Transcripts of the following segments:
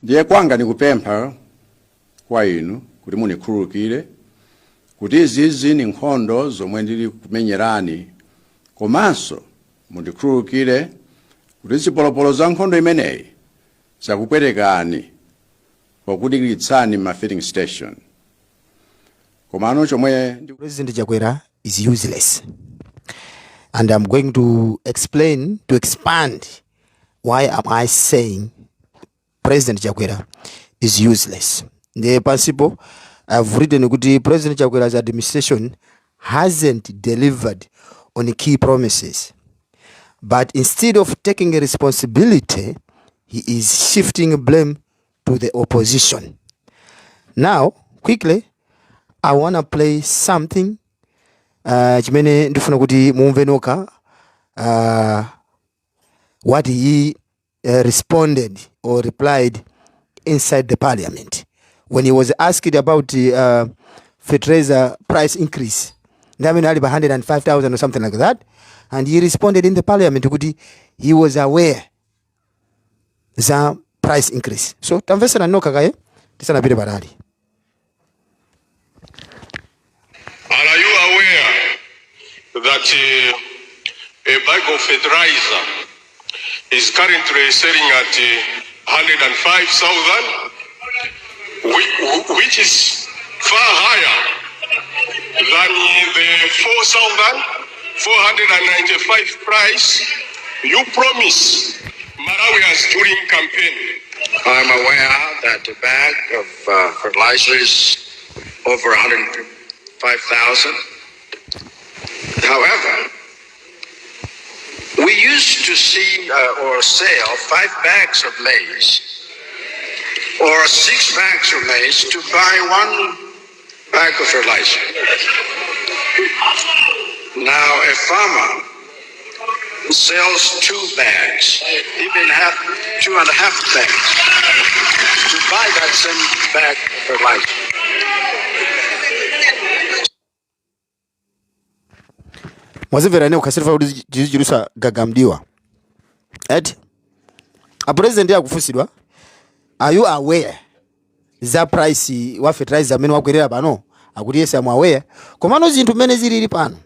Ndiye kwanga nikupempha kwa inu kuti munikhululukire kuti izizi ni nkhondo zomwe ndili kumenyerani, komanso mundikhululukire kuti zipolopolo za nkhondo imeneyi zakupwetekani pokudikiritsani ma filling station. Komano chomwe President Chakwera is useless. And I'm going to explain, to expand why am I saying President Chakwera is useless. Ndiye pansipo I've written kuti President Chakwera's administration hasn't delivered on key promises. But instead of taking responsibility, he is shifting blame to the opposition. Now, quickly, I wanna play something chimene ndifuna kuti mumve nokha what he responded or replied inside the parliament when he was asked about fertilizer price increase, ndi amene ali pa 105,000 or something like that, and he responded in the parliament kuti he was aware za price increase. So tamvesera nokha kaye tisanapite patali. Are you aware that a bag of fertilizer is currently selling at 105,000, which is far higher than the 4,495 price you promised Malawians during campaign? I'm aware that a bag of fertilizer is over 105,000. However, we used to see or sell 5 bags of maize or 6 bags of maize to buy 1 bag of fertilizer. Now a farmer sells 2 bags, even half, 2.5 bags, to buy that same bag of fertilizer. Mwazimvera ine ukhasirifa kuti chizichirusa gagamdiwa eti a president akufunsidwa, are you aware za price wa fertilizer amene wakwerera pano? Akuti yes, I'm aware. Komano zinthu mmene zilili pano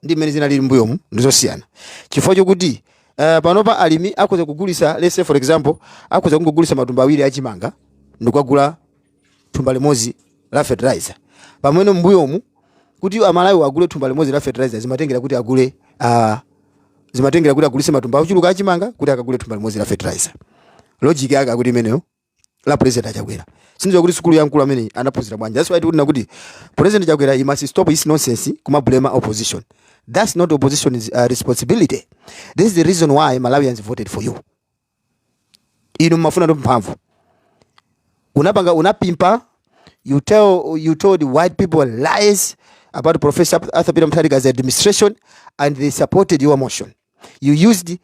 ndi mmene zinalili mbuyomu ndizosiyana, chifukwa chokuti panopa alimi akhoza kugulisa, let's say for example, akhoza kungogulisa matumba awiri achimanga ndikukagula thumba limodzi la fertilizer, pamene mbuyomu kuti Amalawi agule thumba limodzi la fertilizer zimatengera kuti agule, zimatengera kuti agulise matumba ochuluka achimanga kuti akagule thumba limodzi la fertilizer. Logic yake akuti imeneyo la President Chakwera, sindidziwa kuti sukulu ya mkulu amene anaphunzira bwanji. That's why tikunena kuti President Chakwera, he must stop his nonsense kuma blame opposition. That's not opposition's responsibility. This is the reason why Malawians voted for you. Inu mmafuna ndo mphamvu, unapanga unapimpa, you told white people lies about Professor Arthur Peter Mutharika's administration and they supported your motion. You used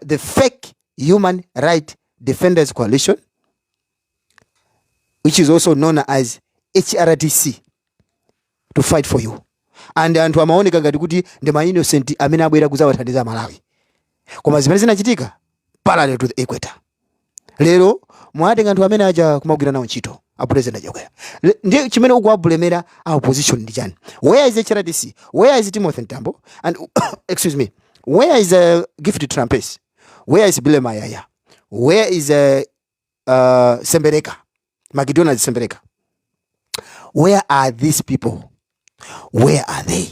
the fake Human Right Defenders Coalition, which is also known as HRDC, to fight for you. And anthu amaoneka ngati kuti ndi ma innocent amene abwera kudzawathandiza Malawi, koma zimene zinachitika parallel to the equator. Lero mwatenga anthu amene aja kumagwira nawo ntchito a President Chakwera. Ndiye chimene ukuwablemera a opposition ndi chani? Where is HRDC? Where is Timothy Mtambo? And excuse me, where is Gift Trapence? Where is Billy Mayaya? Where is Sembereka, McDonald Sembereka? Where are these people? Where are they?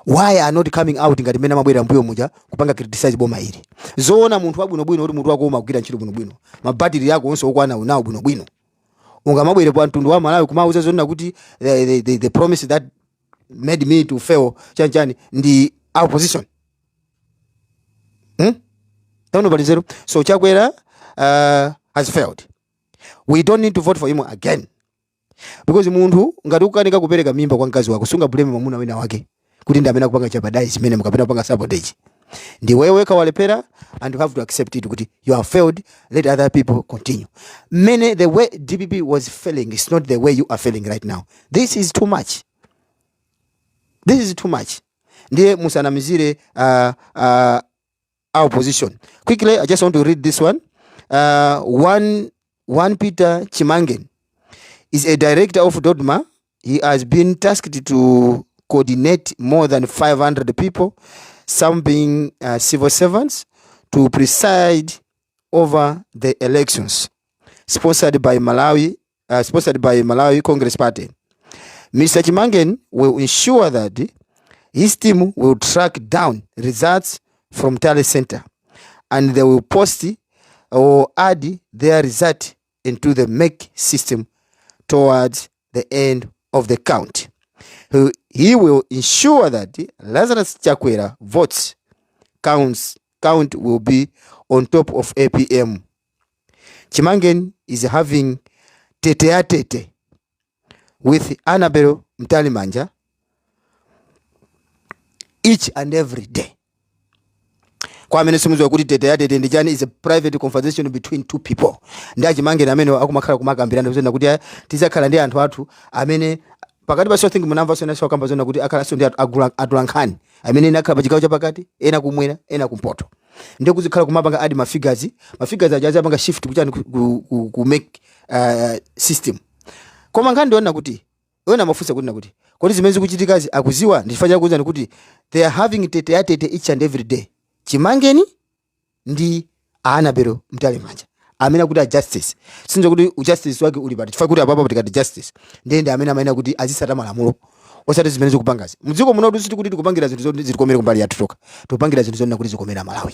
Why are not coming out ngati mmene amabwera mbuyo muja kupanga criticize boma ili? Zoona munthu wabwinobwino kuti munthu wako umagwira ntchito bwinobwino, mabatiri ako onse okwana unawo bwinobwino, ungamabwere pa mtundu wa Malawi kumauza zonena kuti the promise that made me to fail chanchani ndi opposition? Taona pali nzeru. So Chakwera has failed. We don't need to vote for him again, because munthu ngati ukukanika kupereka mimba kwa mkazi wako, sungablame mwamuna wina wake kuti ndi amene akupanga jeopardize zimene mukapena kupanga sabotage. Ndi wewe wekha walephera and you have to accept it kuti you have failed. Let other people continue. Mene the way DPP was failing is not the way you are failing right now. This is too much. This is too much. Ndiye musanamizire opposition. Quickly, I just want to read this one. One One Peter Chimangen is a director of DODMA. He has been tasked to coordinate more than 500 people, some being civil servants, to preside over the elections sponsored by Malawi Congress Party. Mr. Chimangen will ensure that his team will track down results from tally center and they will post or add their result into the MEC system towards the end of the count. He will ensure that Lazarus Chakwera votes count will be on top of APM. Chimangen is having tete-a-tete with Annabel Mtalimanja each and every day. Kwa amene simudziwa kuti tete-a-tete ndi chani, is a private conversation between two people. Ndi aChimangeni amene akumakhala kumakambirana kuzena kuti tizakhala ndi anthu athu amene pakati pa. So think munamva sona akamba zona kuti akhalanso ndi atolankhani amene ena akhala pa chigawo chapakati, ena kumwera, ena kumpoto, ndiye kuzikhala kumapanga add ma figures aja azapanga shift kuchani, ku MEC system. Koma nkhani ndiona kuti ena mafunsa kuti nakuti kodi zimene zikuchitikazi akuziwa? Ndi chifukwa chakuwuzani kuti they are having tete a tete each and every day, Chimangeni ndi Annabel Mtalimanja amene akuti a justice. Sinzo kuti ujustice wake uli pati, chifukwa kuti apapo tikati justice ndiye ndi amene amayenera kuti azisata malamulo, osati zimene zikupangazi mdziko muno. Kuti kuti tikupangira zinthu zoti zitikomere kumbali yathu toka, tikupangira zinthu zonena kuti zikomera Malawi.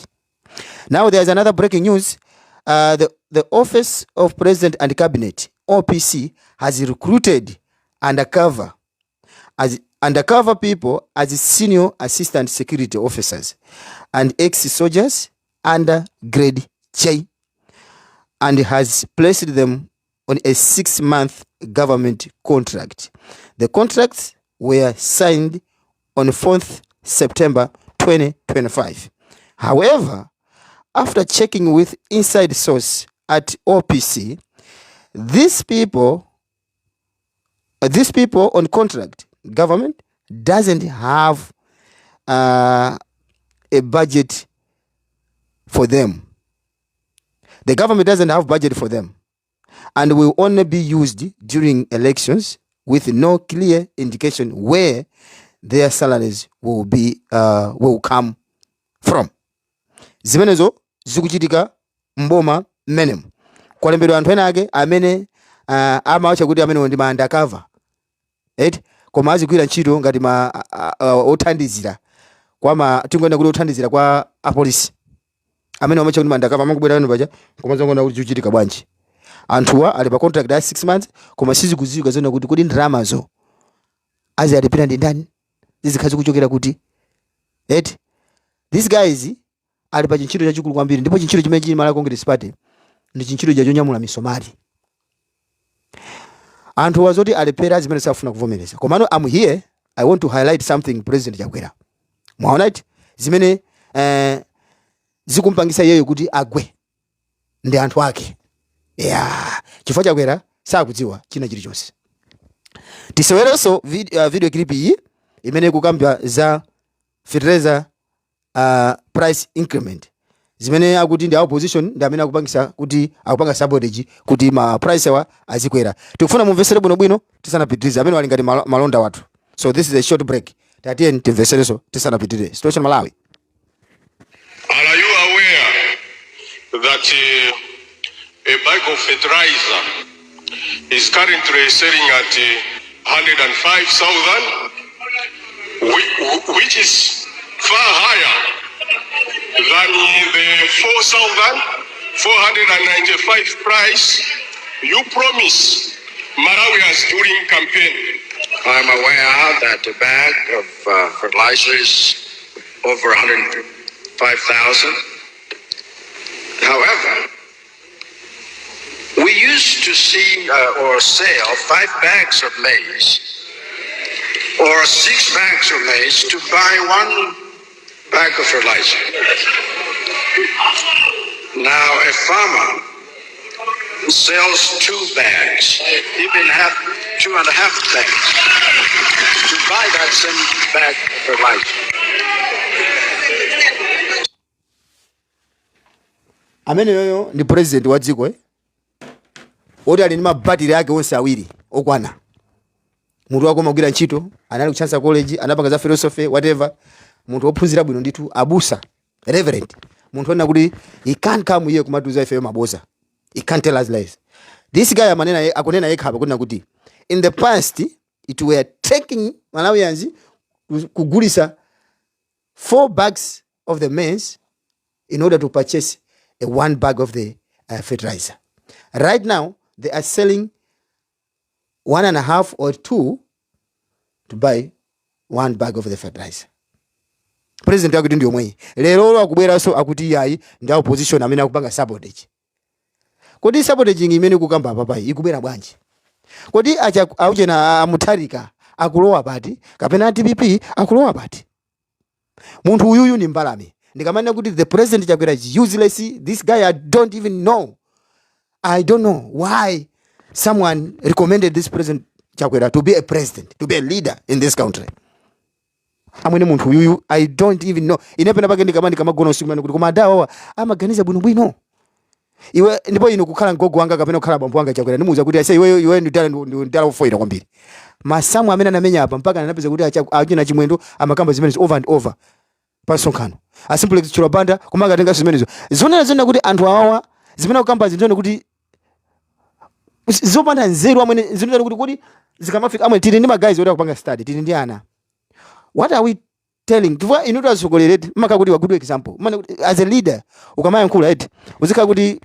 Now there is another breaking news. The Office of President and Cabinet, OPC, has recruited undercover people as senior assistant security officers and ex-soldiers under grade J and has placed them on a 6-month government contract. The contracts were signed on 4th September 2025. However, after checking with inside source at OPC, these people on contract, government doesn't have a budget for them. The government doesn't have budget for them and will only be used during elections with no clear indication where their salaries will come from. Zimenezo zikuchitika mboma mmenemo. Kwalembedwa anthu ena ake amene amawatcha kuti amenewo ndi ma undercover, right? Koma azigwira ntchito ngati ma othandizira kwa ma, tingoenda kuti othandizira kwa apolisi amene amatcha kuti ma undercover, amangobwera pano paja koma zangona kuti zikuchitika bwanji. Anthuwa ali pa contract ya 6 months, koma sizikudziwika zona kuti kodi ndalamazo aziyalipira ndi ndani, zizikhala zikuchokera kuti, right? These guys ali pa chintchito chachikulu kwambiri, ndipo chintchito chimene chili Malawi Congress Party ndi chintchito cha chonyamula misomali. Anthu wazoti alephera zimene safuna kuvomereza. Komano I'm here, I want to highlight something. President Chakwera, mwaona iti zimene zikumpangisa iyeyo kuti agwe ndi anthu ake ya, chifukwa Chakwera sakudziwa china chilichonse. Tisewerenso video clip iyi imene ikukamba za fertilizer price increment, zimene akuti ndi opposition ndi amene akupangisa kuti akupanga sabotage kuti ma price awa azikwera. Tikufuna mumvesere bwinobwino tisanapitirize. Amene ali ngati malonda wathu. So this is a short break. Tatiyeni timveserenso tisanapitirize. Situation Malawi. And are you aware that a bag of fertilizer is currently selling at 105,000, which is far higher than the 4,495 price you promised Malawians during campaign? I'm aware that a bag of fertilizer is over 105,000. However, we used to see or sell five bags of maize or six bags of maize to buy one bag of fertilizer. Now, a farmer sells two bags, even have 2.5 bags to buy that same bag of fertilizer. Amene yoyo ndi president wa dziko, eh? Oti ali ndi mabatiri ake onse awiri okwana, mutu wake umagwira ntchito, anali ku Chancellor College, anapanga za philosophy, whatever, munthu wophunzira bwino ndithu, abusa, reverend, munthu onena kuti he can't come here kumatiuza ifeyo maboza. He can't tell us lies. This guy amanena, akunena yekha apa kunena kuti in the past it were taking Malawians kugulisa four bags of the maize in order to purchase a one bag of the fertilizer. Right now they are selling one and a half or two to buy one bag of the fertilizer. President akuti ndi yomweyi. Lero akubweranso akuti iyayi, ndi opposition amene akupanga sabotage. Kodi sabotaging imene ikukamba apapayi ikubwera bwanji? Kodi acha auchena amutharika akulowa pati, kapena DPP akulowa pati? Munthu uyuyu ni mbalame. Ndikamanena kuti the President Chakwera is useless, this guy, I don't even know, I don't know why someone recommended this President Chakwera to be a president, to be a leader in this country. Amwene, munthu uyuyu, I don't even know. Ine pena pake ndikamagona usiku mane kuti koma adawawa amaganiza bwinobwino iwe? Ndipo ino kukhala mgogo wanga kapena kukhala bambo wanga Chakwera, ndimuuza kuti ase iweyo, iwe ndi dala ofoira kwambiri. Masamu amene anamenya apa, mpaka anapeza kuti achina Chimwendo amakamba zimenezo over and over pa msonkhano, a Simplex Chithyola Banda koma akatenga zimenezo, zonena zonena kuti anthu awawa zimene akukamba zinzone kuti zopanda nzeru. Amwene, zinena kuti kodi zikamafika, amwene, tili ndi ma guys oti akupanga study, tili ndi ana. What are we telling? Chifukwa inu tazitsogoleri maka kuti wa good example. Mane kuti as a leader ukamayankhula eti uzikhala kuti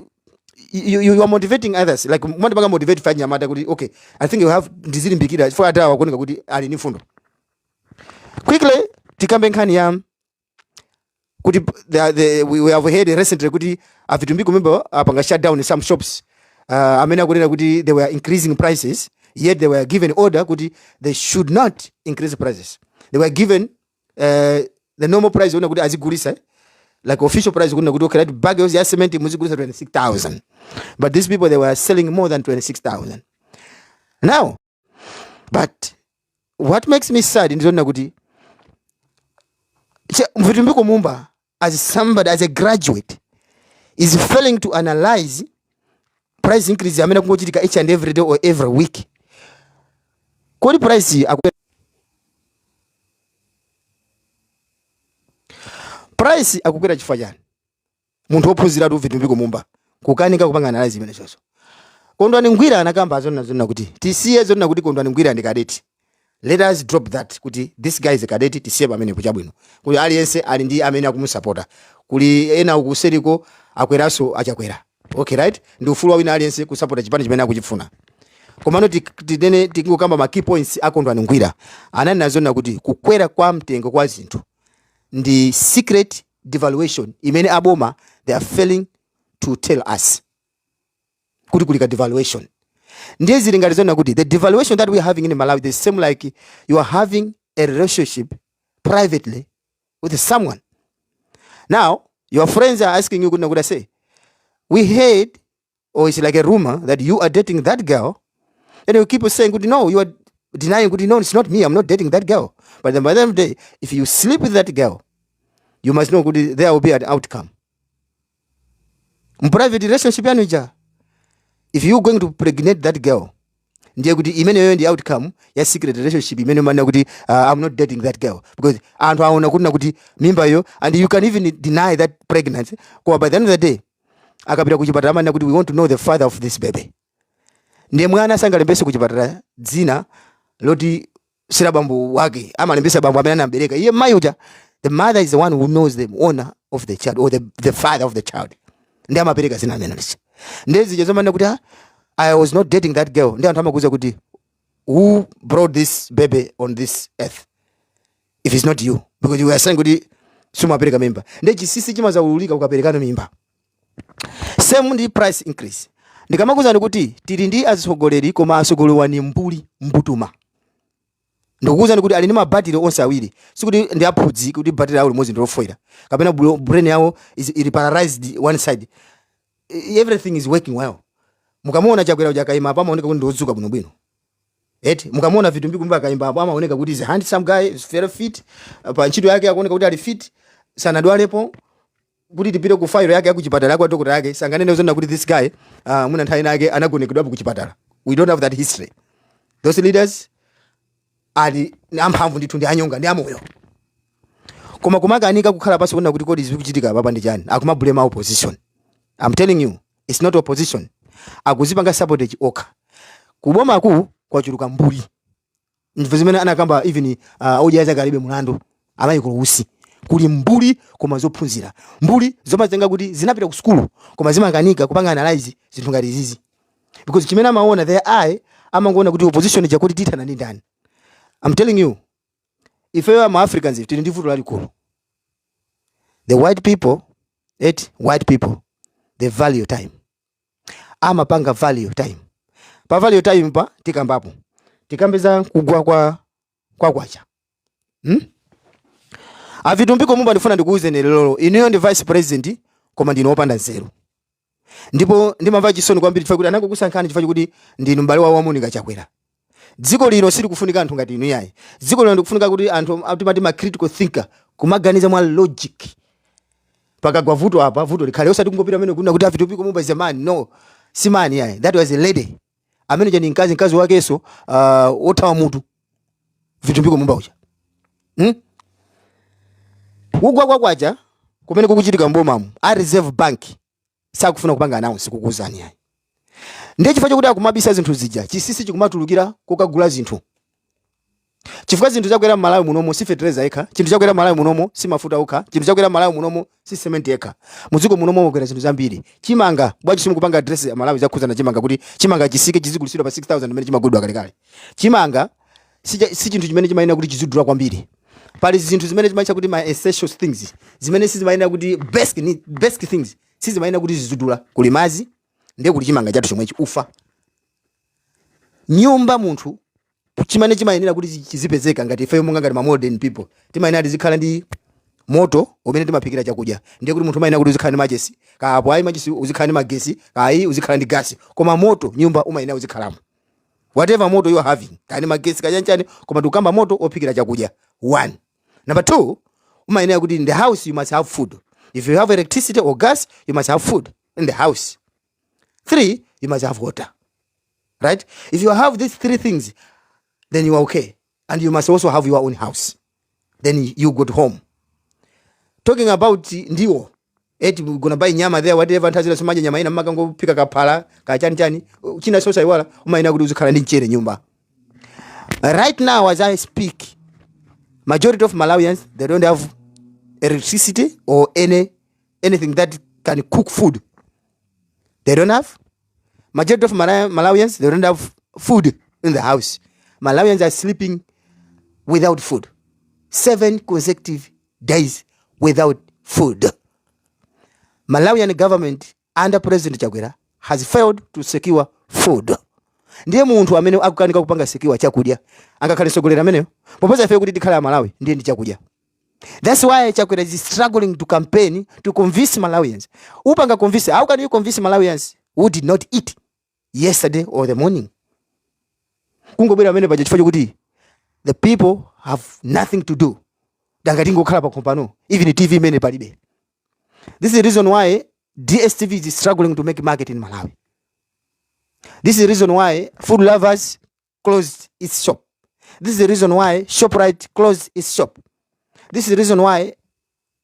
you are motivating others, like mwandipanga motivate fanyamata kuti okay, I think you have ndizilimbikira chifukwa atawa kuoneka kuti ali ndi mfundo. Quickly tikambe nkhani ya kuti we have heard recently kuti a Vitumbiko Mumba apanga shut down some shops amene akunena kuti they were increasing prices, yet they were given order kuti they should not increase prices. They were given the normal price ona kuti azigulisa, eh? Like official price kunena kuti okay, right, bag ya cement muzigulisa 26,000, but these people, they were selling more than 26,000 now. But what makes me sad ndizonena kuti Vitumbiko Mumba, as somebody, as a graduate, is failing to analyze price increase amene kungochitika each and every day or every week. Kodi price akukwera chifukwa chani? Munthu wophunziratu Vitumbiko Mumba kukanika kupanga analyze imene zonso. Kondwani Ngwira anakamba zonena zonena kuti tisiye zonena kuti Kondwani Ngwira ndi cadet. Let us drop that kuti this guy is a cadet. Tisiye pamene kuchabwino kuti aliyense ali ndi amene akumusapota, kuli ena ukuseriko akweranso achakwera. Okay, right, ndi ufulu wa wina aliyense kusapota chipani chimene akuchifuna. Komano tinene, tingokamba ma key points a Kondwani Ngwira. Ananena zonena kuti kukwera kwa mtengo kwa zinthu ndi secret devaluation imene aboma they are failing to tell us kuti kuli ka devaluation. Ndiye zili ngati zonena kuti the devaluation that we are having in Malawi, the same like you are having a relationship privately with someone. Now your friends are asking you kuti nakuti say we heard or it's like a rumor that you are dating that girl, and you keep saying kuti no, you are denying kuti no, it's not me, I'm not dating that girl. But then by the end of the day, if you sleep with that girl, you must know kuti there will be an outcome private relationship yanu ija. If you going to pregnate that girl, ndiye kuti imeneyo ndi outcome ya secret relationship imene umanena kuti I'm not dating that girl, because anthu aona kuti nakuti mimba iyo, and you can even deny that pregnancy, koma by the end of the day akapita kuchipatala amanena kuti we want to know the father of this baby. Ndiye mwana sangalembese kuchipatala dzina loti sila bambo wake, amalembesa bambo amene anabereka iye mayi uja. The mother is the one who knows the owner of the child or the father of the child, ndi amapereka zina amene licha. Ndiye zija zomanena kuti, "Ah, I was not dating that girl," ndi anthu amakuuza kuti who brought this baby on this earth if it's not you? Because you were saying kuti sumapereka mimba. Ndiye chinsinsi chimazaululika ukaperekano mimba. Same ndi price increase. Ndikamakuuzani kuti tili ndi atsogoleri, koma atsogoleri ni mbuli mbutuma. Ndikukuuzani kuti ali ndi mabatiri onse awiri, sikuti ndi aphudzi kuti batiri yawo limodzi ndilofoira kapena brain yawo is ili paralyzed one side. Everything is working well. Mukamuona Chakwera uja akayima apo, amaoneka kuti ndiwodzuka bwinobwino eti. Mukamuona Vitumbiko Mumba akayimba apo, amaoneka kuti is a handsome guy, is very fit. Pa ntchito yake akuoneka kuti ali fit, sanadwalepo. Kuti tipite ku file yake yakuchipatala, kwa dokota yake, sanganene zona kuti this guy mwina nthawi yake anagonekedwapo kuchipatala. We don't have that history. Those leaders ali amphamvu ndithu, ndi anyonga, ndi amoyo, koma kumakanika kukhala pasi kuona kuti kodi zikuchitika apapa ndi chani. Akumablame opposition. I'm telling you, it's not opposition. Akuzipanga sabotage okha. Kubomaku kwachuluka mbuli. Ndimve zimene anakamba even odya zake alibe mulandu amayikolo usi. Kuli mbuli koma zophunzira, mbuli zomazenga kuti zinapita ku sukulu koma zimakanika kupanga analyze zinthu ngati izizi, because chimene amaona, their eye amangoona kuti opposition chakuti tithana ndi ndani. I'm telling you, ifeyo ama Africans tili ndi vuto lalikulu. The white people, et white people, they value time. Amapanga value time. Pa value time pa tikambapo, tikambeza kugwa kwa kwacha, Avitumbiko Mumba, ndifuna ndikuwuzeni lero, inuyo ndi vice president koma ndinu wopanda nzeru, ndipo ndimamva chisoni kwambiri chifukwa kuti anangokusankhani chifukwa chokuti ndinu m'bale wawo wa Monica Chakwera. Dziko lino silikufunika anthu ngati inu yayi. Dziko lino ndikufunika kuti anthu timati ma critical thinker, kumaganiza mwa logic. Pakagwa vuto apa, vuto likhale, osati kungopita amene kuna kuti aVitumbiko Mumba is a man. No, si man yayi. That was a lady. Amene chani mkazi, mkazi wakenso othawa mutu Vitumbiko Mumba uja, Kugwa kwa kwacha kumene kukuchitika mbomamu, a Reserve Bank sakufuna kupanga announce, kukuuzani yayi. Ndiye chifukwa chokuti akumabisa zinthu zija, chisisi chikumatulukira kukagula zinthu, chifukwa zinthu chakwera m'Malawi munomo si fetereza yekha, chinthu chakwera m'Malawi munomo si mafuta okha, chinthu chakwera m'Malawi munomo si cement yekha. Mudziko munomo mukwera zinthu zambiri. Chimanga bwanji simukupanga address Malawi zakhuzana chimanga, kuti chimanga chisike, chizigulitsidwa pa 6000 imene chimagulidwa kalekale? Chimanga si chinthu chimene chimayenera kuti chizidula kwambiri. Pali zinthu zimene chimaitcha kuti ma essential things, zimene sizimayenera kuti basic, basic things sizimayenera kuti zizidula. Kuli madzi, ndiye kuli chimanga chathu chomwechi, ufa, nyumba. Munthu chimene chimayenera kuti chizipezeka ngati ifeyo monga ngati ma modern people, timayenera tizikhala ndi moto umene timaphikira chakudya. Ndiye kuti munthu umayenera kuti uzikhala ndi machesi, kaapo ayi machesi uzikhala ndi magesi, kayi uzikhala ndi gasi, koma moto nyumba umayenera uzikhalamo, whatever moto you are having, kani magesi kachanchani, koma tikukamba moto ophikira chakudya, one. Number two, umayenera kuti in the house you must have food. If you have electricity or gas, you must have food in the house. Three, you must have water, right? If you have these three things, then you are okay. And you must also have your own house, then you go to home. Talking about ndiwo eti, we gonna buy nyama there, whatever. Nthawi zina simadya nyama ina, mmakangopika kaphala kachani chani china. Sosaiwala, umayenera kuti uzikhala ndi mchere nyumba. Right now as I speak, majority of Malawians, they don't have electricity or anything that can cook food. They don't have. Majority of Malawians, they don't have food in the house. Malawians are sleeping without food, 7 consecutive days without food. Malawian government under President Chakwera has failed to secure food. Ndiye munthu amene akukanika kupanga secure chakudya angakhale mtsogoleri ameneyo? Popeza ife kuti tikhale Amalawi ndiye ndi chakudya. That's why Chakwera is struggling to campaign to convince Malawians. Upanga convince, how can you convince Malawians who did not eat yesterday or the morning? Kungobwera amene paja chifukwa chokuti the people have nothing to do, danga tingokhala pa kompano, even TV imene palibe. This is the reason why DSTV is struggling to make market in Malawi. This is the reason why Food Lovers closed its shop. This is the reason why Shoprite closed its shop. This is the reason why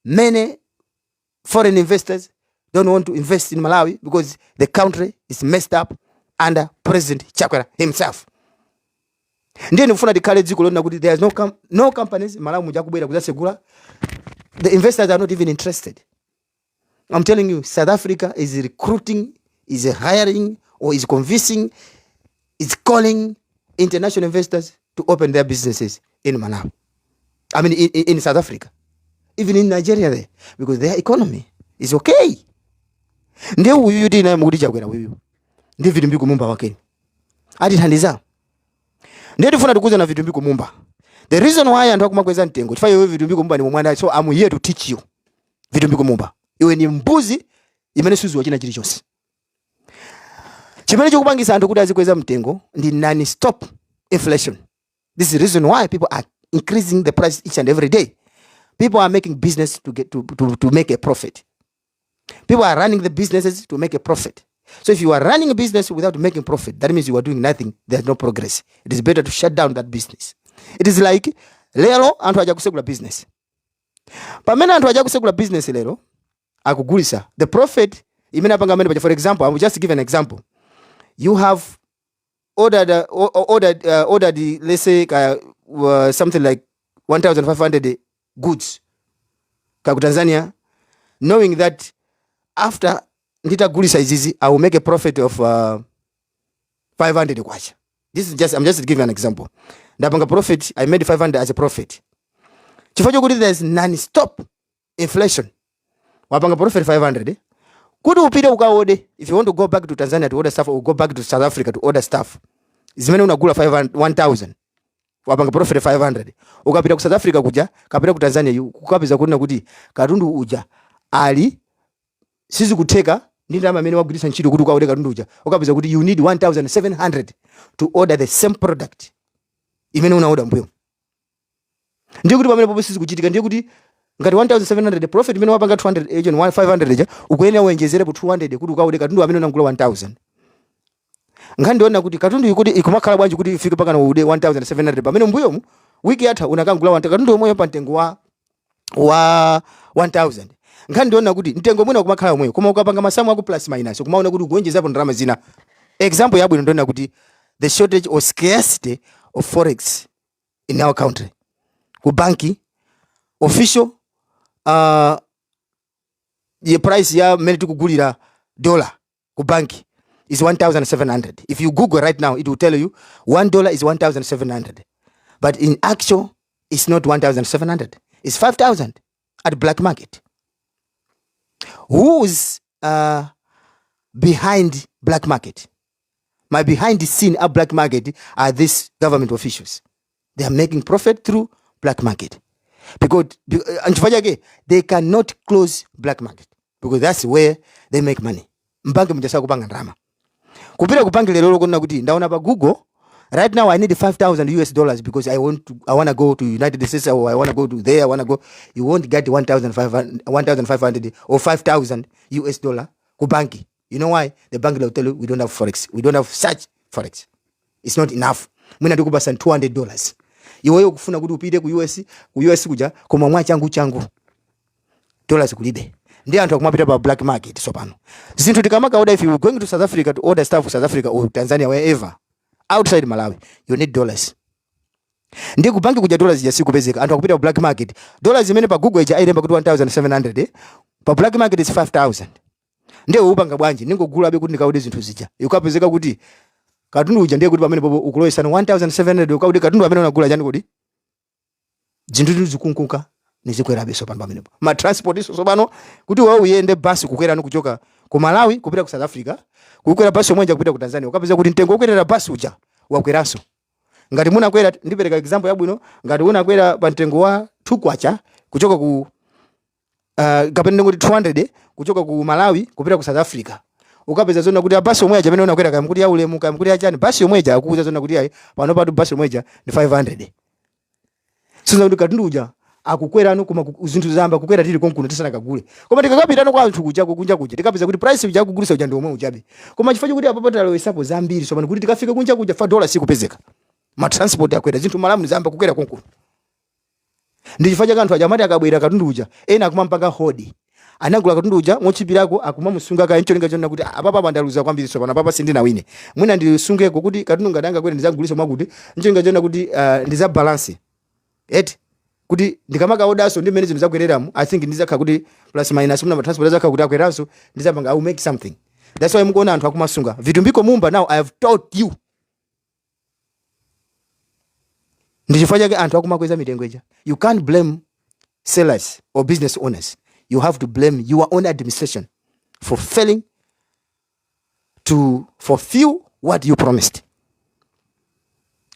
many foreign investors don't want to invest in Malawi, because the country is messed up under President Chakwera himself. Ndiye ndikufuna tikhale dziko lona kuti there is no companies Malawi muja kubwera kuzasegula. The investors are not even interested. I'm telling you, South Africa is recruiting, is hiring or is convincing, is calling international investors to open their businesses in Malawi, I mean in South Africa, even in Nigeria there, because their economy is okay. Ndiye uyuyu tinaye mukuti Chakwera uyuyu ndi Vitumbiko Mumba wakeni atithandiza? Ndiye tifuna tikuze na Vitumbiko Mumba, the reason why anthu akumakweza mtengo chifukwa iwe Vitumbiko Mumba ni mwana. So I'm here to teach you, Vitumbiko Mumba, iwe ni mbuzi imene suziwa china chilichonse. Chimene chikupangisa anthu kuti azikweza mtengo ndi non stop inflation. This is the reason why people are increasing the price each and every day. People are making business to get to make a profit. People are running the businesses to make a profit. So if you are running a business without making profit, that means you are doing nothing. There's no progress. It is better to shut down that business. It is like lero anthu aja kusegula business. Pamene anthu aja kusegula business lero akugulisa the profit imene apanga amene paja. For example, I will just give an example. You have ordered, let's say, something like 1500 goods ka ku Tanzania, knowing that after nditagulisa izizi I will make a profit of 500 kwacha. This is just I'm just giving an example. Ndapanga profit, I made 500 as a profit. Chifukwa chokuti there's non-stop inflation, wapanga profit 500, eh? Kuti upite ukaode, if you want to go back to Tanzania to order stuff or go back to South Africa to order stuff zimene unagula 500, 1000, wapanga profit 500, ukapita ku South Africa kuja kapita ku Tanzania, kukapeza kunena kuti katundu uja ali sizikutheka ndi ndalama amene wagwiritsa ntchito kuti ukaode katundu uja, ukapeza kuti you need 1700 to order the same product imene unaoda mbuyo. Ndiye kuti pamene popo sizikuchitika. Ndiye kuti ngati 1700 profit imene wapanga 200 agent 500 ija, ukuyenera uwonjezerepo 200 kuti ukaode katundu amene unagula 1000. Nkhani ndiona kuti katundu ikuti ikumakhala bwanji kuti ifike pakana ude 1700 pamene mbuyomu wiki yatha unakangula 1000 katundu omweyo pa mtengo wa 1000? Nkhani ndiona kuti mtengo mwina ukumakhala omweyo, koma ukapanga masamu ako plus minus ukumaona kuti ukuonjezapo ndalama zina. Example yabwino ndiona kuti the shortage or scarcity of forex in our country. Ku banki official ye price ya mmene tikugulira dollar ku banki is 1700. If you Google right now, it will tell you $1 is 1700, but in actual it's not 1700, it's 5000 at black market. Who is behind black market? My behind the scene at black market are these government officials. They are making profit through black market because nchifukwa chake they cannot close black market, because that's where they make money. Mbanki muja kupanga ndalama. Kupita ku banki lero lokona kuti ndaona pa Google right now I need 5000 US dollars because I want to go to United States or I want to go to there, I want to go, you won't get 1500 1500 or 5000 US dollar ku banki. You know why? The bank will tell you, "We don't have forex. We don't have such forex. It's not enough. Mwina ndikupasa $200." Iweyo kufuna kuti upite ku US kuja, koma mwa changu changu dollars kulibe. Ndi anthu akumapita pa black market. So pano zinthu tikamaka order, if you going to South Africa to order stuff, South Africa or Tanzania, wherever outside Malawi, you need dollars. Ndi ku banki kuja dollars ija sikupezeka, anthu akupita ku black market. Dollars imene pa Google ija ayilemba kuti 1700, eh? Pa black market is 5000. Ndiye upanga bwanji? Ningogula kuti ndikaode zinthu zija. Ukapezeka kuti katundu uja, ndiye kuti pamene popo ukulowesana 1700 ukaudi katundu amene unagula chani. Kodi zinthu zikunkuka nizikwerabe. So pano pamenepo ma transport iso sopano kuti wewe uyende basi kukwera kuchoka ku Malawi kupita ku South Africa, kukwera basi yomwe kupita ku Tanzania, ukapeza kuti mtengo wokwerera basi uja wakweranso. Ngati munakwera, ndipereka example yabwino, ngati unakwera pa mtengo wa 2 kwacha kuchoka ku kapena ndikuti 200 kuchoka ku Malawi kupita ku South Africa, ukapeza zona kuti basi yomwe aja amene unakwera, kaya mkuti ya ulemu, kaya mkuti achani, basi yomwe aja akukuza zona kuti ayi, pano patu basi yomwe aja ndi 500. Siza kuti katundu uja akukwerano, koma zinthu zamba kukwera tili konkuno tisanakagule. Koma tikakapitano kwa anthu kuja kunja kuja, tikapeza kuti price uja akugulisa uja ndi omwe ujabe, koma chifukwa chokuti apo patalowesapo zambiri so pano kuti tikafike kunja kuja fa dola sikupezeka, ma transport akwera, zinthu malamu zamba kukwera konkuno. Ndi chifukwa chake anthu aja amati akabwera katundu uja, ena akumampanga hold. Anagula katundu uja mochipirako, akumamusunga kaye ncholinga chonena kuti apapa pandaluza kwambiri, so pano apapa sindinawine, mwina ndisungeko kuti katundu ngati angakwere ndizagulisa mwakuti, ncholinga chonena kuti ndiza balance eti kuti ndikamakaodaso ndi mmene zinthu zakwereramu, I think ndizakhala kuti plus minus muna transport azakhala kuti akweranso, ndizapanga, I will make something. That's why mukuona anthu akumasunga. Vitumbiko Mumba, now I have taught you ndi chifukwa chake anthu akumakweza mitengo ija. You can't blame sellers or business owners. You have to blame your own administration for failing to fulfill what you promised.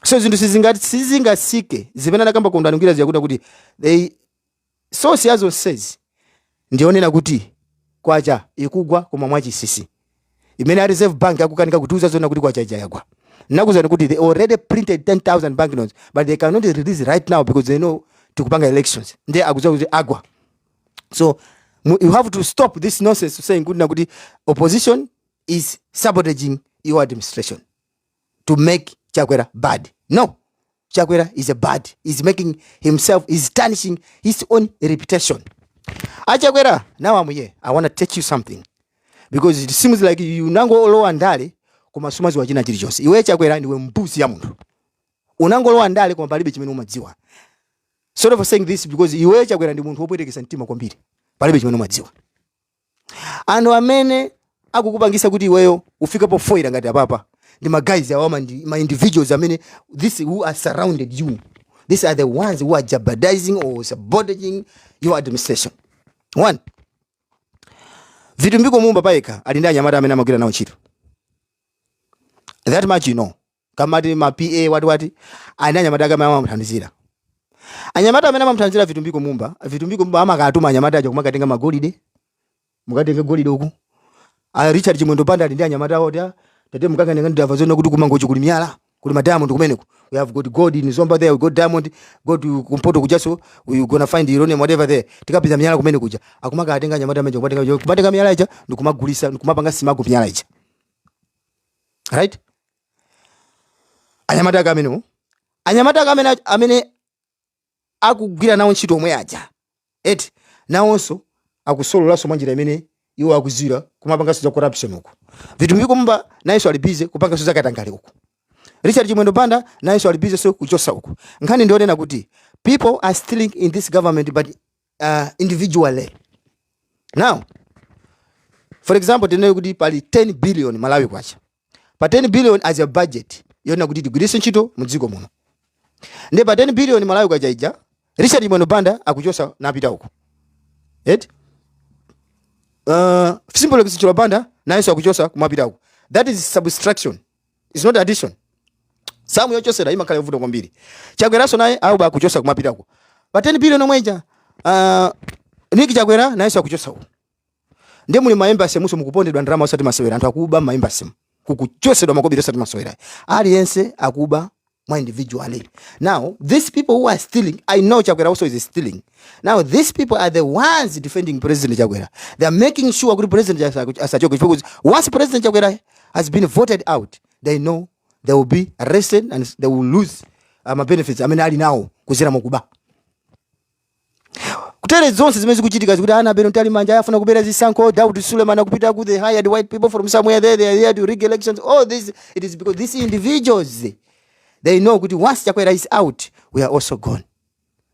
So zinthu sizingasike zimene anakamba kundani ziyakuti kuti they source ya zonsezi ndionena kuti kwacha ikugwa koma mwachisisi, imene a Reserve Bank akukanika kutiuza zona kuti kwacha ija yagwa. Nakuzani kuti they already printed 10,000 banknotes, but they cannot release right now because they know tikupanga elections, ndiye akuziwa kuti agwa. So You have to stop this nonsense saying kuti nakuti opposition is sabotaging your administration to make Chakwera bad. No, Chakwera is a bad, is making himself, is tarnishing his own reputation. Achakwera, now I'm here, I want to teach you something because it seems like you unangolowa ndale koma sumaziwa china chilichonse. Iwe Chakwera, ndiwe mbuzi ya munthu. Unangolowa ndale koma palibe chimene umadziwa. Sorry for saying this, because iwe Chakwera ndi munthu wopwetekesa mtima kwambiri. Palibe chimene umadziwa. Anthu amene akukupangisa kuti iweyo ufike pofoira ngati apapa ndi ma guys awa, ndi ma individuals amene this who are surrounded you. These are the ones who are jeopardizing or sabotaging your administration. One, Vitumbiko Mumba payekha ali ndi anyamata amene amagwira nawo ntchito. That much you know. Kamati ma PA wati wati, ali ndi anyamata ake amene amamuthandizira. Anyamata amene amamuthandizira Vitumbiko Mumba, Vitumbiko Mumba amakatuma anyamata aja kumakatenga magolide, mukatenga golide uku. A Richard Chimwendo Banda ali ndi anyamata awo ati tate mukakane ndamva zona kuti kumangochi kuli miyala, kuli ma diamond kumeneko. We have got gold in Zomba there, we got diamond. Go to kumpoto kujaso, we gonna find uranium, whatever there. Tikapeza miyala kumene kuja. Akumaka atenga anyamata amene kumatenga miyala ija ndikumagulisa, ndikumapanga smuggle miyala ija, right? Anyamata ake amenewo, anyamata ake amene akugwira nawo ntchito omwe aja eti nawonso akusololanso mwa njira imene iwo akuzira kumapanganso za corruption uku. Vitumbiko Mumba nayenso ali busy kupanganso za katangale uku. Richard Chimwendo Banda nayenso ali busy so kuchosa uku. Nkhani ndionena kuti people are stealing in this government, but individually. Now, for example, tinene kuti pali 10 billion Malawi kwacha. Pa 10 billion as a budget yonena kuti tigwiritse ntchito mu dziko muno, ndi pa 10 billion Malawi kwacha ija, Richard Chimwendo Banda akuchosa napita uku eti, Simple Chilo Banda nayenso akuchosa kumapita uku. That is subtraction, it's not addition. Samu yochosera imakhala yovuta kwambiri. Chakweraso naye auba akuchosa kumapita uku pa 10 billion omweja. Niki Chakwera nayenso akuchosa uku. Ndiye muli ma embassy muso mukupondedwa ndalama osati masewera. Anthu akuba ma embassy, kukuchosedwa makobiri osati masewera. Aliyense akuba mwa individually. Now, these people who are stealing, I know Chakwera also is stealing. Now, these people are the ones defending President Chakwera. They are making sure kuti President asachoke, because once President Chakwera has been voted out, they know they will be arrested and they will lose benefits amene ali nawo kuzera mukuba. Kutere zonse zimene zikuchitika zikuti ana beno ntali manja afuna kubera zisankho, Daud Suleiman akupita ku, they hired white people from somewhere there, they are here to rig elections. All this, it is because these individuals, they know kuti once Chakwera is out, we are also gone.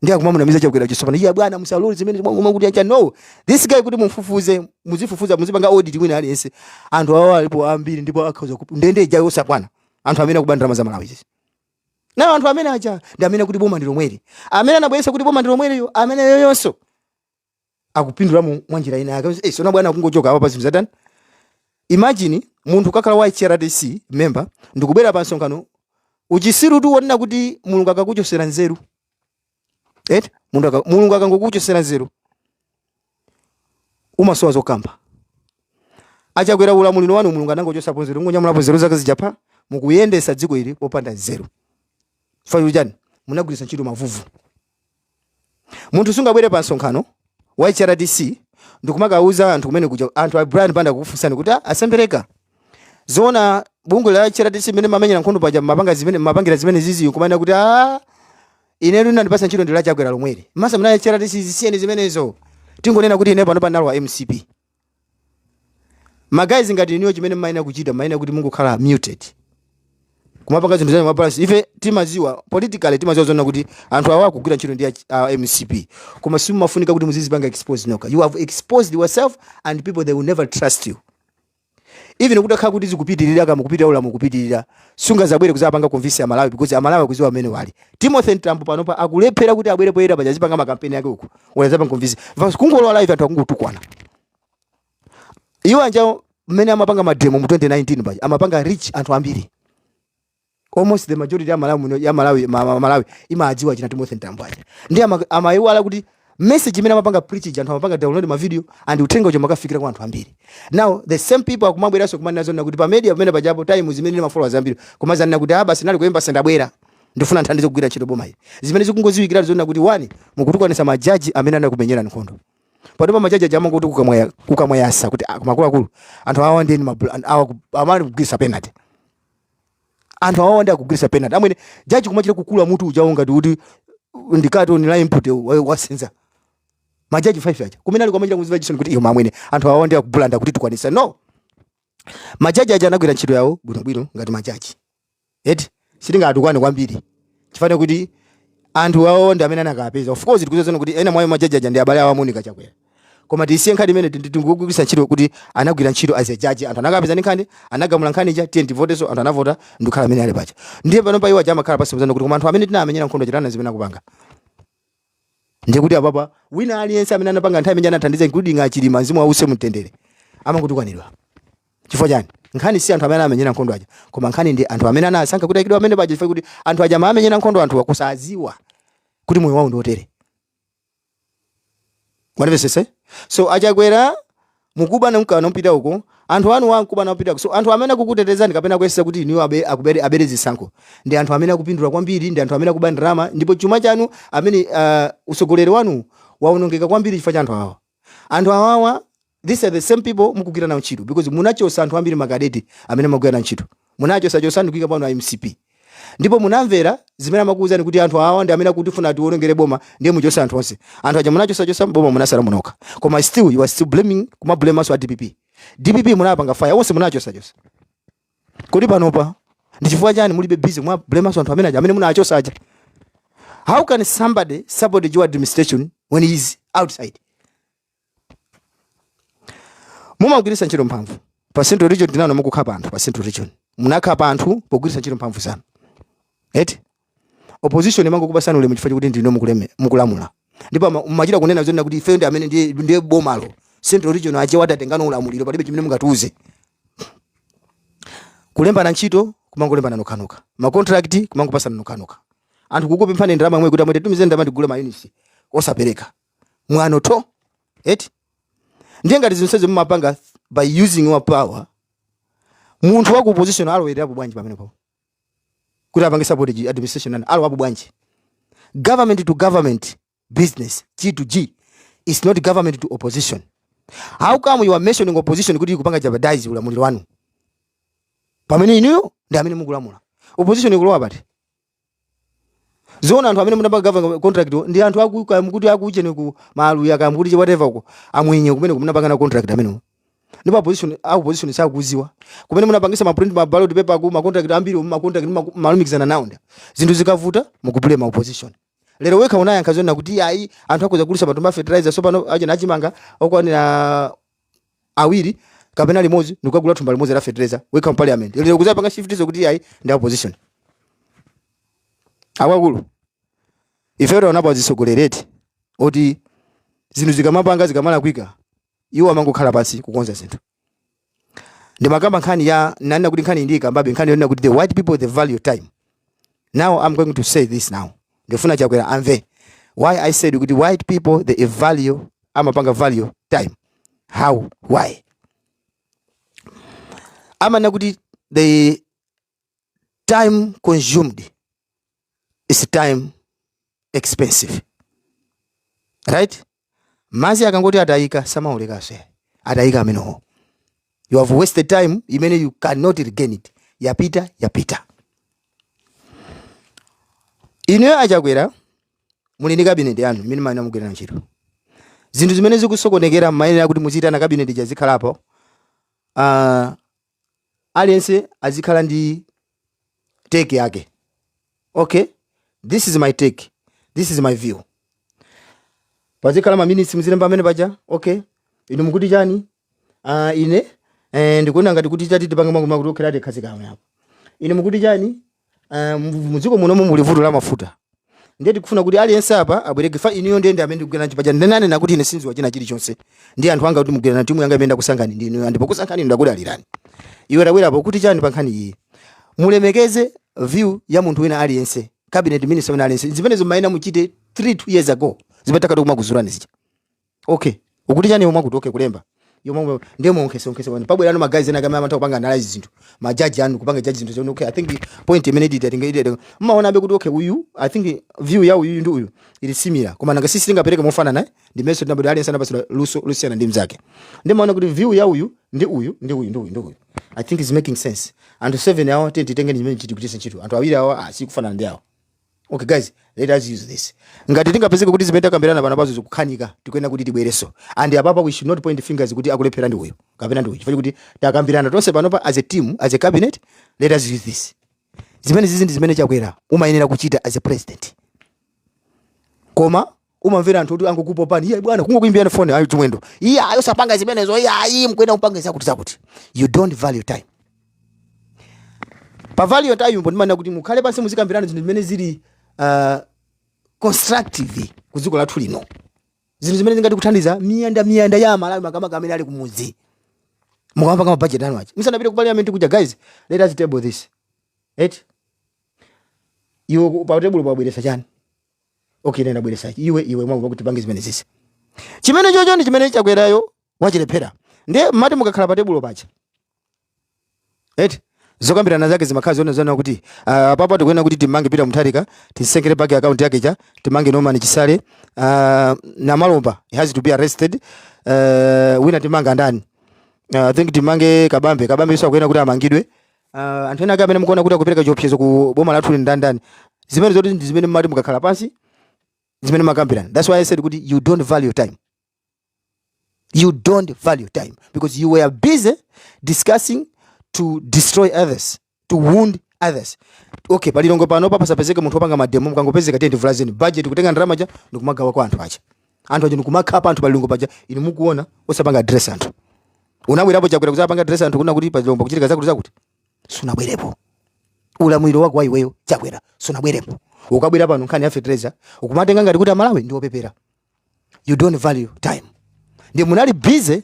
Ndiye akumamunamiza Chakwera chisopano, iye bwana musalole zimene mwangoma kuti acha. No, this guy, kuti mumfufuze, muzifufuza, muzipanga audit wina aliyense, anthu awo alipo ambiri ndipo akhoza ndende ijayo osakwana anthu amene akuba ndalama za Malawi izi. Nawo anthu amene aja ndi amene kuti boma ndi lomweli, amene anabweretsa kuti boma ndi lomweliyo, amene yoyonso akupindulamo mwa njira ina yake. Eh, sona bwana akungochoka apa pa zinthu zatani? Imagine munthu kakhala wa HRDC member ndikubwera pa msonkhano. Uchisiru tu wonena kuti Mulungu akakuchosera nzeru eti, munthu Mulungu akangokuchosera nzeru umasowa zokamba. Achakwera, ulamuliro wanu Mulungu anangochosapo nzeru, ngonyamulapo nzeru zake zijapa, mukuyendesa dziko ili popanda nzeru. Chifukwa chani? Munagwiritsa ntchito mavuvu. Munthu sungabwere pa msonkhano wa HRDC ndikumakauza anthu kumene kuja, anthu a Brian Banda kukufunsani kuti, "Ah, asembereka zoona bungwe la HRDC imene mamenyera nkhondo paja mapanga zimene mapangira zimene zizi?" Kumanena kuti, "Ah, inetu nandipasa ntchito ndi la Chakwera lomweli." Masa mna HRDC zisiyeni zimenezo, tingonena kuti ine pano panalo wa MCP. Ma guys ngati iniyo, chimene mmayenera kuchita, mmayenera kuti mungokhala muted, kumapanga zinthu zanu mwabalance. Ife timaziwa politically, timaziwa zona kuti anthu awa akugwira ntchito ndi MCP, koma simumafunika kuti muzizipanga expose noka. You have exposed yourself and people, they will never trust you. Even kutakhala kuti zikupitirira, kama kupitira ulamu kupitirira, sungazabwere kuzapanga convince Amalawi, because Amalawi akuziwa amene wali. Timothy Mtambo panopa akulephera kuti abwere poyera paja azipanga makampeni ake uku, wazapanga convince kungolowa live, anthu akungotukwana. Iwo anja mmene amapanga ma demo mu 2019 paja amapanga reach anthu ambiri. Almost the majority ya Malawi muno, ya Malawi Malawi imadziwa china Timothy Mtambo aja. Ndi amayiwala kuti message imene amapanga preach ija, anthu amapanga download ma video and uthenga uja makafikira kwa anthu ambiri. Now the same people akumabweranso kumanena zona kuti pa media pamene pajapo time zimene ma followers ambiri kumazanena kuti, "Ah, basi nali kuyemba, sendabwera, ndifuna nthandizo kugwira ntchito boma ili." Zimene zikungoziwikira zona kuti one, mukutukwanisa majaji amene anakumenyera nkhondo. Panopa majaji aja amangoti kukamwa kukamwayasa kuti, "Ah, kumakuluakulu, anthu awa ndi awa amali kugwirisa penalty, anthu awawa ndi akugwirisa penalty." Amwene, jaji kumachita kukula mutu ujawo ngati kuti ndikati ni la input wasenza. Majaji 5 aja kumene ali kwamachita kuziva chisoni kuti iyo mamwene, anthu awawa ndi akubulanda kuti tikwanisa. No, majaji aja anagwira ntchito yawo bwinobwino ngati majaji, eti? Sitingatukwane kwambiri chifane kuti anthu awo ndi amene anakapeza. Of course tikuziona kuti ena mwayo majaji aja ndi abale awo a Monica Chakwera, koma tisiye nkhani imene tingogwiritsa ntchito kuti anagwira ntchito as a judge. Anthu anakapeza ndi nkhani, anagamula nkhani ija, tiye tivoteso. Anthu anavota ndikukhala amene ali paja. Ndiye pano pa iwo aja amakhala pasi kuti koma anthu amene tinamenyera nkhondo chitana zimene akupanga. Ndiye kuti apapa wina aliyense amene anapanga nthawi imene anathandiza, including Achilima, mzimu wause mtendere, amangotukwanidwa. Chifukwa chani? Nkhani si anthu amene anamenyera nkhondo aja, koma nkhani ndi anthu amene anasankha kuti ayikidwe amene paja, chifukwa kuti anthu aja amamenyera nkhondo anthu akusadziwa kuti moyo wawo ndi otere. Mwanimvesese? So Achakwera, mukuba namkana mpita uko, anthu anu wankuba nampita uko. So anthu amene akukutetezani kapena kuyesa kuti iniwo abe, akubere, abere zisankho ndi anthu amene akupindula kwambiri, ndi anthu amene akuba ndalama, ndipo chuma chanu amene usogoleri wanu waonongeka kwambiri chifukwa cha anthu awawa. Anthu awawa, these are the same people mukugwira nawo ntchito, because munachosa anthu ambiri, makadeti amene mugwira nawo ntchito munachosa chosa ndikuyika pano a MCP, ndipo munamvera zimene amakuwuzani kuti anthu awa ndi amene akutifuna tiwonongere boma, ndiye muchose anthu onse. Anthu aja munachosachosa, boma munasala munokha, koma still you are still blaming, kumablamanso a DPP. DPP munapanga fire onse, munachosachosa. Kodi panopa ndi chifukwa chani mulibe busy mwa blamanso anthu amene aja amene munachosa aja? How can somebody support your administration when he is outside? Mumagwiritsa ntchito mphamvu pa Central Region. Tinano mukukhapa anthu pa Central Region, munakhapa anthu pogwiritsa ntchito mphamvu zanu, eti? Opposition imangokupasani ulemu chifukwa chakuti ndino mukulamula, ndipo mumachita kunena zonena kuti ife ndi amene ndiye bomalo, Central Region aje watatengano ulamuliro, palibe chimene mungatiuze. Kulembana ntchito kumangolembana nokhanokha, ma contract kumangopasana nokhanokha, anthu kukupemphani ndalama imwe kuti amwete tumize ndalama ndigule ma units, osapereka, mwano to, eti? Ndiye ngati zonsezi mumapanga by using your power, munthu wa ku opposition alowererapo bwanji pamenepo kuti apange support administration nani? Alowapo bwanji? Government to government business, G to G, is not government to opposition. How come you are mentioning opposition kuti ikupanga jeopardize ulamuliro wanu pamene inuyo ndi amene mukulamula? Opposition ikulowa pati? Zoona, anthu amene munapanga government contract ndi anthu aku kaya mukuti akuchene ku Maluya, kaya mukuti whatever uko, amwenye kumene munapanga na contract amenewo, ndipo opposition sakuziwa kumene munapangisa ma print ma ballot paper ku ma contract ambiri, ma contract malumikizana nawo. Ndi zinthu zikavuta mukublame opposition. Lero wekha unayankha zona kuti ayi, anthu akuza kulisa matumba fertilizer, so pano aje nachimanga okwanira awiri kapena limodzi ndikukagula thumba limodzi la fertilizer, wekha mu parliament. Lero kuzapanga shift zokuti ayi, ndi opposition. Akuluakulu, ife taonapo azisogolereti oti zinthu zikamapanga zikamalakwika, iwo amangokhala pansi kukonza zinthu. Ndimakamba nkhani ya nanena kuti nkhani ndi kambabe nkhani yonena kuti the white people, they value time. Now I'm going to say this now, ndifuna Chakwera amve why I said kuti white people, they value, amapanga value time. How? Why? Amanena kuti the time consumed is time expensive, right? Mazi akangoti atayika samaolekaso, atayika amenewo. You have wasted time imene you cannot regain it. Yapita, yapita. Inuyo Achakwera muli ndi cabinet yanu imene mayenera mugwirana ntchito. Zinthu zimene zikusokonekera, mayenera kuti muziyitana cabinet ija, zikhalapo, aliyense azikhala ndi take yake. Okay, this is my take, this is my view. Pazikhala ma minutes, muzilemba amene paja. Okay, inu mukuti chani? Ine ndikuona ngati kuti tati tipange mwangu mwakuti. Okay, ati khazika apo. Ine mukuti chani? Mudziko munomu muli vuto la mafuta, ndiye tikufuna kuti aliyense apa abwereke fa inuyo ndiye ndi amene ndikugwirana chipaja. Ndinanena kuti ine sinziwa china chilichonse, ndi anthu anga kuti mugwirana timu yanga imene ndakusankhani ndi inuyo, ndipo kusankhani ndakudalirani. Iwe tabwerapo kuti chani pa nkhani iyi? Mulemekeze view ya munthu wina aliyense, cabinet minister wina aliyense. Zimenezo maina muchite 3 2 years ago, zimene takati kumakuzulani zija. Okay, ukuti chani? Omwe akuti okay, kulemba Yomwe ndiye muonkhese onkhese pano pabwera ma guys ena kamene amatha kupanga analyze zinthu, majaji anu kupanga judge zinthu zoti okay, I think point imene iditi tinga iditi, mmaona abe kuti okay, uyu, I think view ya uyu ndi uyu ili similar, koma nanga sisi tingapereke mofanana, eh? Ndimenso tinabwera, aliyense anapatsidwa luso lusiyana ndi mzake. Ndimaona kuti view ya uyu ndi uyu ndi uyu ndi uyu ndi uyu, I think is making sense. Anthu 7 awa titenge chimene chiti kutisa ntchito, anthu awiri awa asikufanana ndi awa. Okay guys, let us use this. Ngati tingapezeke kuti zimene takambirana pano pazo zikukhanika, tikuyenera kuti tibwereso. And apapa we should not point fingers kuti akulephera ndi uyu kapena ndi uyu, chifukwa kuti takambirana tonse panopa as a team, as a cabinet, let us use this. Zimene zizi ndi zimene Chakwera umayenera kuchita as a president, koma umamvera anthu kuti angokupopani. Iye bwana, kungokuimbirana phone, ayi Chimwendo, iye ayo sapanga zimenezo, iye ayi mkwenda kupanga zakuti zakuti. You don't value time. Pa value time mbo ndimanena kuti mukhale pansi, muzikambirana zinthu zimene zili constructive ku dziko lathu lino, zinthu zimene zingati kuthandiza miyanda miyanda ya Amalawi, makamaka amene ali kumudzi. Mukamapanga mabudget anu aja musanapite ku parliament kuja, guys, let us table this. Right, iwe pa table pabweresa chani? Okay, ine ndabweresa iwe, iwe mwangu kuti pange zimene zisi. Chimene chocho ndi chimene Chakwerayo wachilephera. Ndiye mmati mukakhala pa tebulo paja, eti, zokambirana zake zimakhala zona zona kuti papa tikuyenera kuti timange Peter Mutharika, tisekere bank account yake cha timange Norman Chisale, Namalomba, he has to be arrested, wina timanga ndani? I think timange Kabambe. Kabambe iso akuyenera kuti amangidwe. Anthu ena ake amene mukuona kuti akupereka chiopsezo ku boma lathu ndi ndani? Zimene zoti ndi zimene mmati mukakhala pansi, zimene makambirana. That's why I said kuti you don't value time. You don't value time because you were busy discussing to destroy others, to wound others. Okay, palilongo pano pasapezeke munthu wopanga mademo, mukangopezeka tiye ndivulazeni. Budget, kutenga ndalama ja ndikumagawa kwa anthu aja, anthu aja ndikumakhapa anthu palilongo paja, inu mukuona, osapanga address anthu. Unabwerapo Chakwera kuzapanga address anthu kuna kuti palilongo kuchitika zakuti zakuti? Sunabwerepo. Ulamuliro wako wa iweyo Chakwera sunabwerepo. Ukabwera pano nkhani ya fertilizer, ukumatenga ngati kuti Amalawi ndi opepera. You don't value time. Ndi munali busy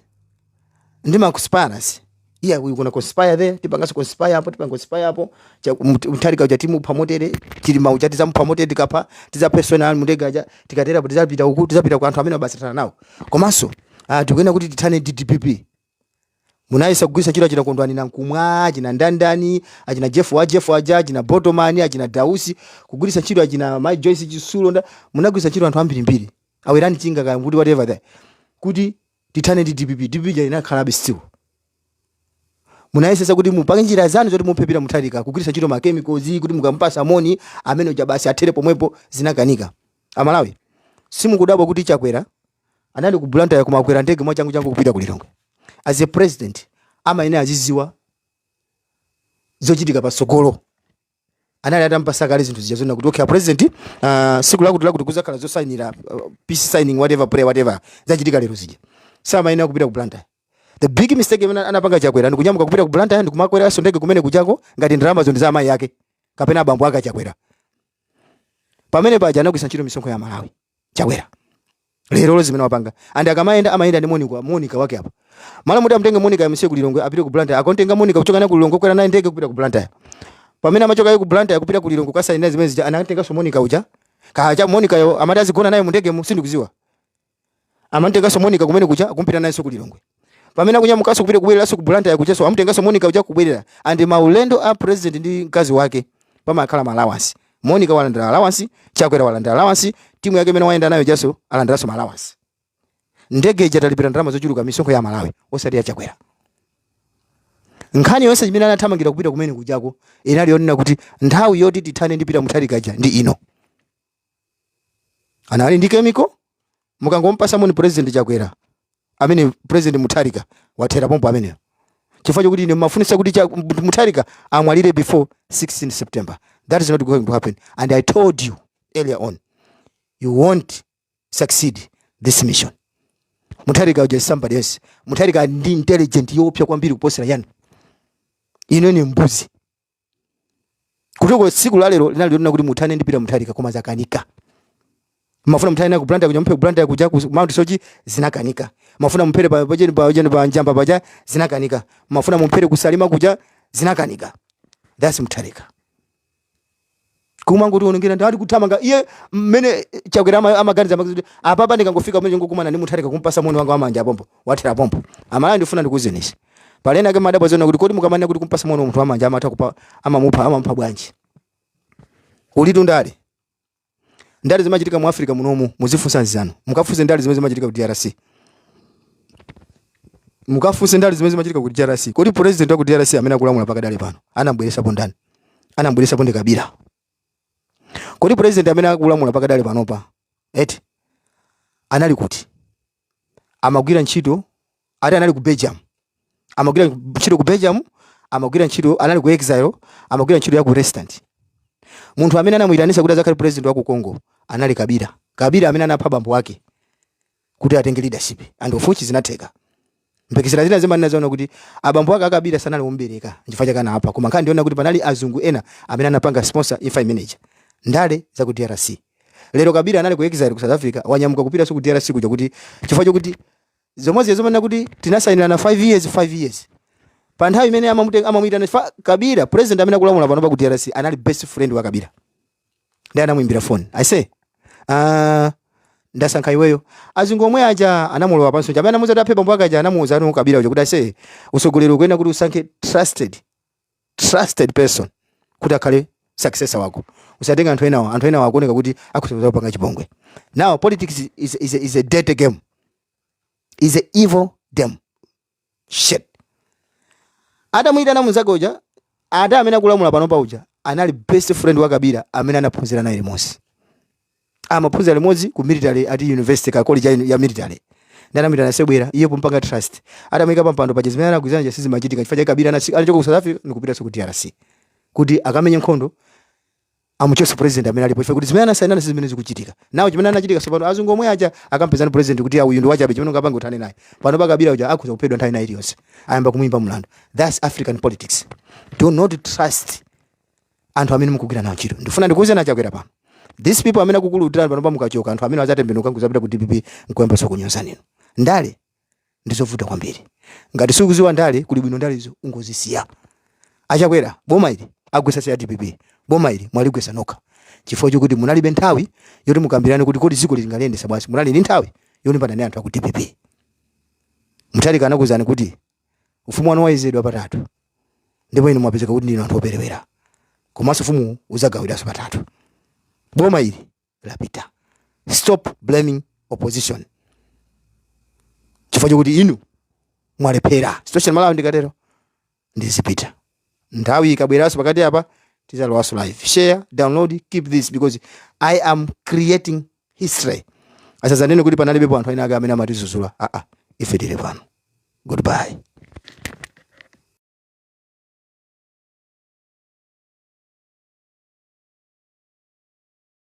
ndi ma conspiracy. Yeah, we gonna conspire there, tipanganso conspire apo, tipanga conspire apo. Mutharika uja timupha motere, Chilima uja tizamupha motere, tikapha tizaphesona mundege aja, tikaterapo tizapita uku, tizapita ku anthu amene basi tana nawo. Komanso tikuyena kuti tithane ndi DPP. Munayesa kugwisa ntchito achina Kondwani Nankumwa, achina ndandani, achina Jeff wa Jeff aja, achina Botomani, achina Dausi, kugwiritsa ntchito achina Mai Joyce Chisulo nda munagwiritsa ntchito anthu ambirimbiri, awerani chinga kaya kuti whatever there, kuti tithane ndi DPP. DPP ja inakhalabe still. Munayesesa kuti mupange njira zanu zoti muphe Mutharika, kugwiritsa ntchito ma chemicals kuti mukampasa moni amene uja basi athere pomwepo. Zinakanika. Amalawi, simukudabwa kuti Chakwera anali ku Blantyre kumakwera ndege mwachangu changu kupita ku Lilongwe? As a president amayenera aziziwa zochitika patsogolo. Anali atampasa kale zinthu zija zona kuti okay, president, siku lakuti lakuti kuzakhala zosayinira, peace signing, whatever, prayer, whatever zachitika lero zija. Samayenera kupita ku Blantyre. The big mistake imene anapanga Chakwera ndikunyamuka kupita ku Blantyre, ndikumakweranso ndege kumene kuchako ngati ndalamazo ndi za amayi ake kapena abambo ake. Chakwera pamene paja anagwiritsa ntchito misonkho ya Malawi. Chakwera lero zimene wapanga, and akamayenda amayenda ndi Monica, Monica wake apa. Mala muti amtenge Monica amsiye ku Lilongwe apite ku Blantyre, akontenga Monica kuchoka naye ku Lilongwe, kwera naye ndege kupita ku Blantyre. Pamene amachoka ku Blantyre kupita ku Lilongwe kasainira zimene zija, anatenganso Monica uja. Kacha Monica yo amati azigona naye mu ndege mu, sindikuziwa. Amatenganso Monica kumene kucha, kumpita nayenso ku Lilongwe. Pamene akunyamukanso kupita kubwereranso ku Blantyre kuchaso, amutenganso Monica uja kubwerera. And maulendo a president ndi mkazi wake pamakhala ma allowance. Monica walandira allowance, Chakwera walandira allowance, timu yake imene wayenda nayo jaso alandiranso ma allowance. Ndege ija talipira ndalama zochuluka, misonkho ya Malawi, osati ya Chakwera. Nkhani yonse imene anathamangira kupita kumene kujako inali yonena kuti nthawi yoti tithane ndi Peter Mutharika ija ndi ino. Anali ndi chemical, mukangompasa moni president Chakwera, amene president Mutharika wathera pompo ameneyo, chifukwa chokuti ine mmafunisa kuti Mutharika amwalire before 16 September. That is not going to happen, and I told you earlier on, you won't succeed this mission. Mutharika uja is somebody else. Mutharika ndi intelligent yoopsa kwambiri kuposera yanu. Ino ni mbuzi. Kutoko tsiku la lero linali lonena kuti muthane ndi Peter Mutharika, koma zakanika. Mafuna muthane ku Blantyre kuja, muphe ku Blantyre kuja, ku Mount Soche, zinakanika. Mafuna muphere pa pacheni pa pacheni pa Njamba paja, zinakanika. Mafuna muphere kusalima kuja, zinakanika. That's Mutharika. Kumangotionongera ndati kuthamanga iye mmene Chakwera amaganiza amaganiza kuti apapa ndikangofika kumene ngokumana ndi Mutharika, kumpasa moni wanga wamanja pompo, wathera pompo. Amalawi, ndifuna ndikuwuzenisi, palena ake madabwa zona kuti kodi mukamanena kuti kumpasa moni munthu wamanja amatha kupa, amamupha, amamupha bwanji? Ulitu ndale, ndale zimachitika mu Africa munomu. Muzifunsa nzanu, mukafunse ndale zimene zimachitika ku DRC, mukafunse ndale zimene zimachitika ku DRC. Kodi president wa ku DRC amene akulamula pakadali pano anambweresapo ndani? Anambweresapo ndi Kabila. Kodi president amene akulamula pakadali panopa eti anali kuti? Amagwira ntchito, ati anali ku Belgium, amagwira ntchito ku Belgium, amagwira ntchito, anali ku exile, amagwira ntchito ya ku restaurant. Munthu amene anamuyitanisa kuti azakhale president wa ku Congo anali Kabila. Kabila amene anapha bambo ake kuti atenge leadership, and of which zinatheka. Mpekesera zina zimanena zoona kuti abambo ake akabila sanali omubereka, nchifukwa chake anapha. Koma nkhani ndiona kuti panali azungu ena amene anapanga sponsor imfa imeneja. Ndale za ku DRC. Lero Kabila anali ku exile ku South Africa, wanyamuka kupita ku DRC kuja kuti chifukwa chokuti zomwe zimanena kuti tinasayinirana 5 years, 5 years, pa nthawi imene amamuyitana Kabila, president amene akulamula panopa ku DRC anali best friend wa Kabila, ndi anamuimbira phone, "I say, ndasankha iweyo." Azungu omwe aja anamulowa panso, amene anamuuza kuti aphe bambo ake aja, anamuuza anu Kabila uja kuti, "I say, usogoleri ukuyenda kuti usankhe trusted person kuti akhale successor wako. Usatenga anthu enawo, anthu enawo akuoneka kuti akhoza kupanga chipongwe." Now politics is a dirty game, is a evil game, shit. Atamuyitana munzake uja, ata amene akulamula panopa uja anali best friend wa Kabila amene anaphunzira naye limodzi, amaphunzira limodzi ku military, ati university ka college ya military. Ndi anamuyitana, sebwera iye pompanga trust. Atamuyika pampando paja, zimene anagwirizana ja sizimachitika chifukwa cha Kabila anachoka ku South Africa ndikupitanso ku DRC kuti akamenye nkhondo, amuchotse president amene alipo, ife kuti zimene anasayinana si zimene zikuchitika nawo. Chimene anachitika tsopano, azungu omwe aja akampezani president kuti uyu ndi wachabe, chimene ungapange uthane naye. Pano pakabila uja akhoza kuphedwa nthawi ina iliyonse, ayamba kumuyimba mlandu. That's African politics. Do not trust anthu amene mukugwira nawo ntchito. Ndifuna ndikuwuzeni achakwera pano, these people amene akukulutirani pano pamukachoka, anthu amene azatembenuka nkuzapita ku DPP nkuyamba kunyozani inu. Ndale ndizovuta kwambiri. Ngati sikuziwa ndale, kuli bwino ndalezo ungozisiya. Achakwera, boma ili agwesa si ya DPP, boma ili mwaligwesa nokha chifukwa chokuti munalibe nthawi yoti mukambirane kuti kodi dziko lingaliyendesa bwanji. Munali ndi nthawi yolimbana ndi anthu aku DPP. Mutharika anakuwuzani kuti ufumu wanu wayezedwa patatu, ndipo inu mwapezeka kuti ndinu anthu operewera, komanso ufumu uzagawidwanso patatu. Boma ili lapita. Stop blaming opposition chifukwa chokuti inu mwalephera. Situation Malawi, ndikatero ndizipita. Nthawi ikabweranso pakati apa tizalowaso live. Share, download, keep this because I am creating history. Asazanene kuti panalibepo anthu ena ake amene amatizuzula. Aa, ife tili pano. Goodbye.